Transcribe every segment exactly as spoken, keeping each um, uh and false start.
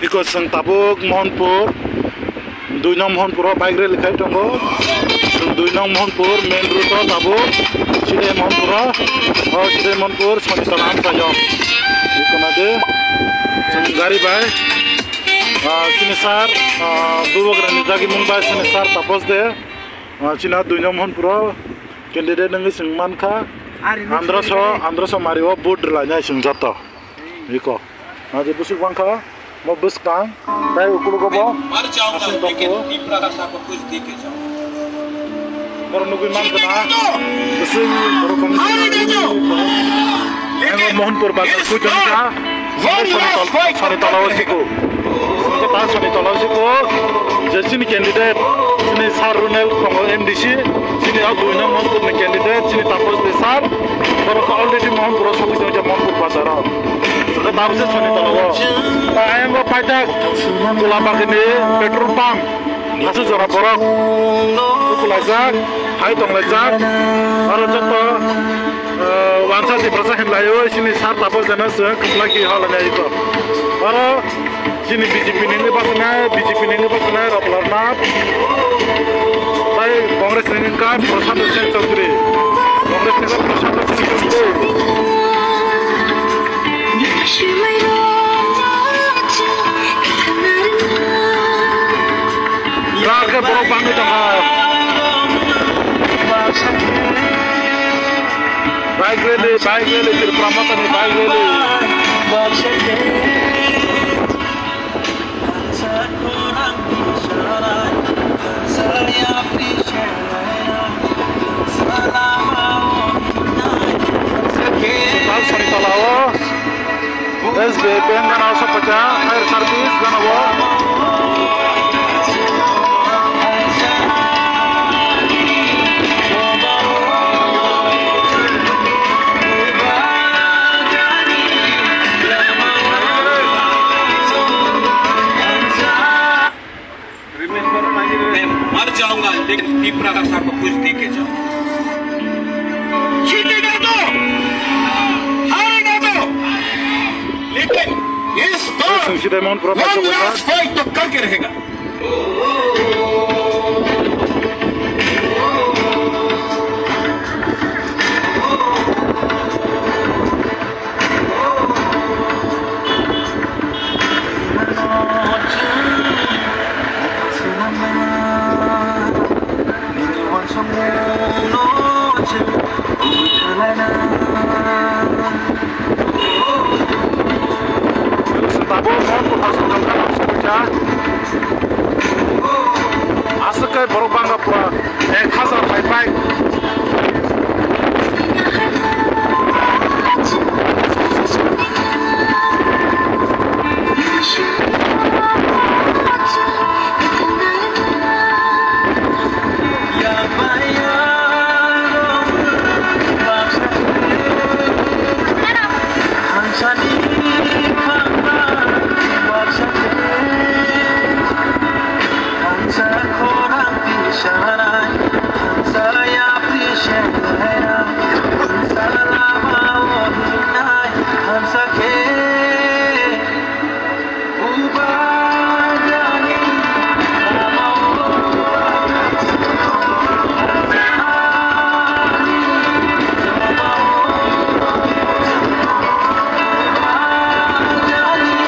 Iko chwng tabuk Mohanpur, dui nong Mohanpuro bike rally khai tongo. Chwng dui nong Mohanpur main route o tabuk, side Mohanpuro, o side Mohanpur, Sonitala amchai o. Iko nade, chwng gari bai, ah, chini sir, ah, Bubagrani dagimung bai chini sir Tapos de, ah, chini dui nong Mohanpuro candidate wngwi chwng mankha. Androso, androso mari o vote rwlainai chwng joto. Iko. Naji busuk bangkha, mo bwskang, tai ukulugo bo, aswk tongkho. Borok nugwi mankha na, bising borok bangkha. Ang Mohanpur bazar kujangkha, sari tol-, sari tola o siko. Siko ta sari tola o siko, je chini candidate, chini sir Runel tongo M D C, chini o dui nong Mohanpur ni candidate, chini Tapos de sir, borok already Mohanpur o sogwi tongkha Mohanpur bazar o. Saka tabse soni tala o. Ayang o paitak Kulabakini petrol pump. Asu jora borok. Ukulaijak, hai tonglaijak. Aro joto, eh, wansa Tiprasa hinlai o, sini sar Tapos jana se, kuplaki halani aiko. Aro Chini B J P ni wngwi bachana, B J P ni wngwi bachana Rotolal Nath. Tai Congress ni wngkha Prashant Sen Chaudhary. Congress ni wngkha Prashant Sen Chaudhary. Rak khe borok bangwi tongkha. Bike rally, bike rally, Tipra Motha ni bike rally. Sal sari tola o S B I bank gana o sokphaikha, fire service gana o. मैं मर जाऊंगा, लेकिन तिपरा का सर को कुछ दे के जाऊंगा। जीतेगा तो, हारेगा तो, लेकिन इस बार one last fight तो करके रहेगा। Aswk khe borok bangkha pura ek hazar hai pai.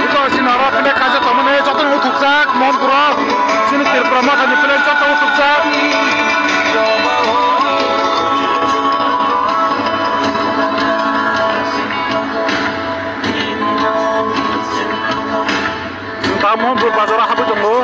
Iko sinaro flag kaisa tongmani jotono uthukjak, Mohanpuro chini Tripura Mothani flag joto uthukjak. Chwng ta Mohanpur bazaro habwi tongo.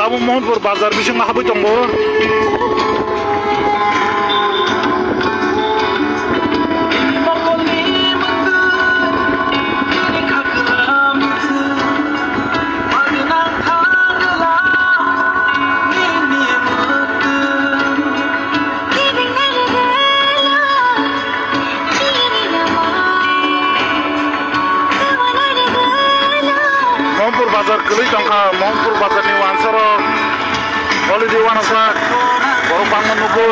Abo Mohanpur bazar bisingo habwi tongo. Mohanpur bazar kwlwi tongkha, Mohanpur bazarni wansaro holiday wanasa borok bangma nukgo.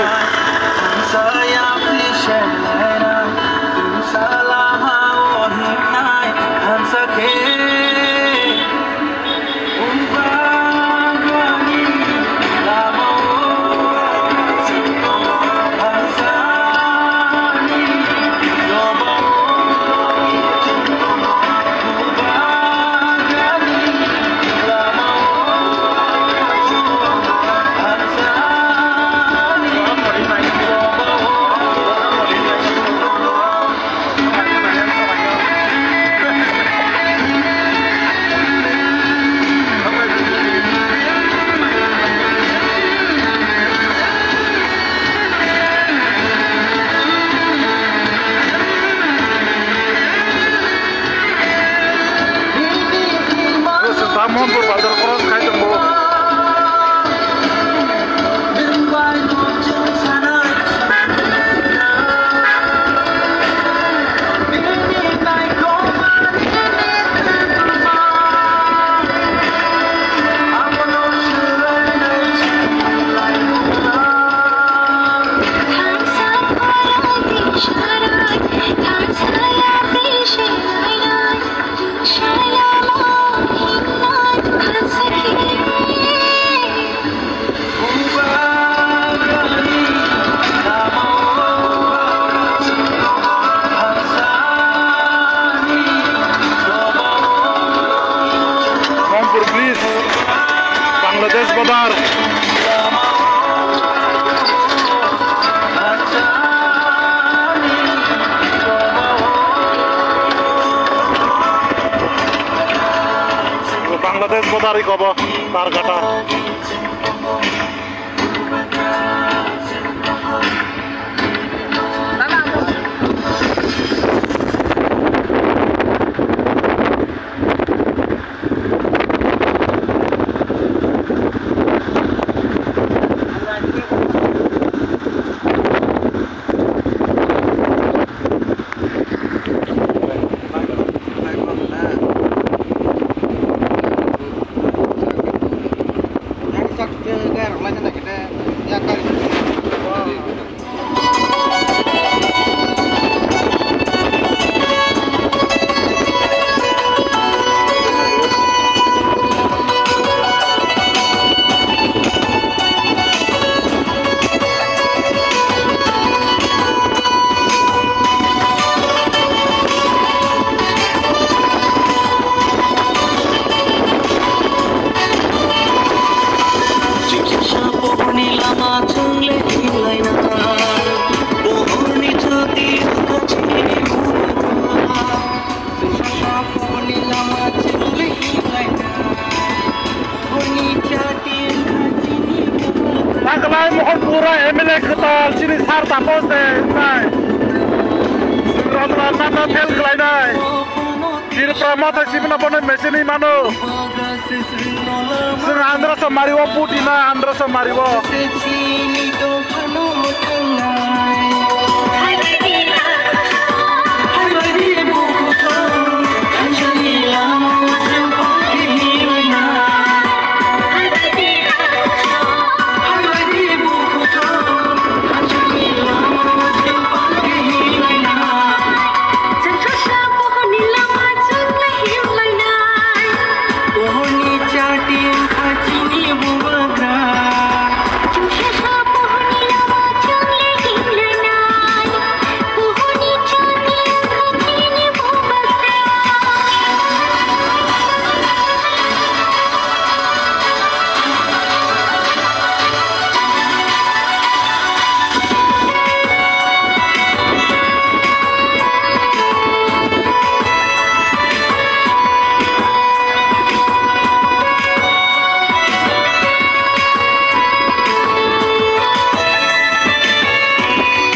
Mohanpur bazar cross khai tongo. Mohanpur Bridge, Bangladesh border. Bangladesh border iko bo, Targata. Chikisa pohorni lama chwngle hinlaina, pohorni chati chini mungkha. Chikisa pohorni lama chwngle hinlaina, pohorni chati chini mungkha. Taklai Mohanpur M L A kwtal chini sir Taposh de wngnai. Chwng Rajra nana fail khlainai. Tripura motha sibina bono machine mano. Chwng Andhra Somari o puti na Andhra Somari o.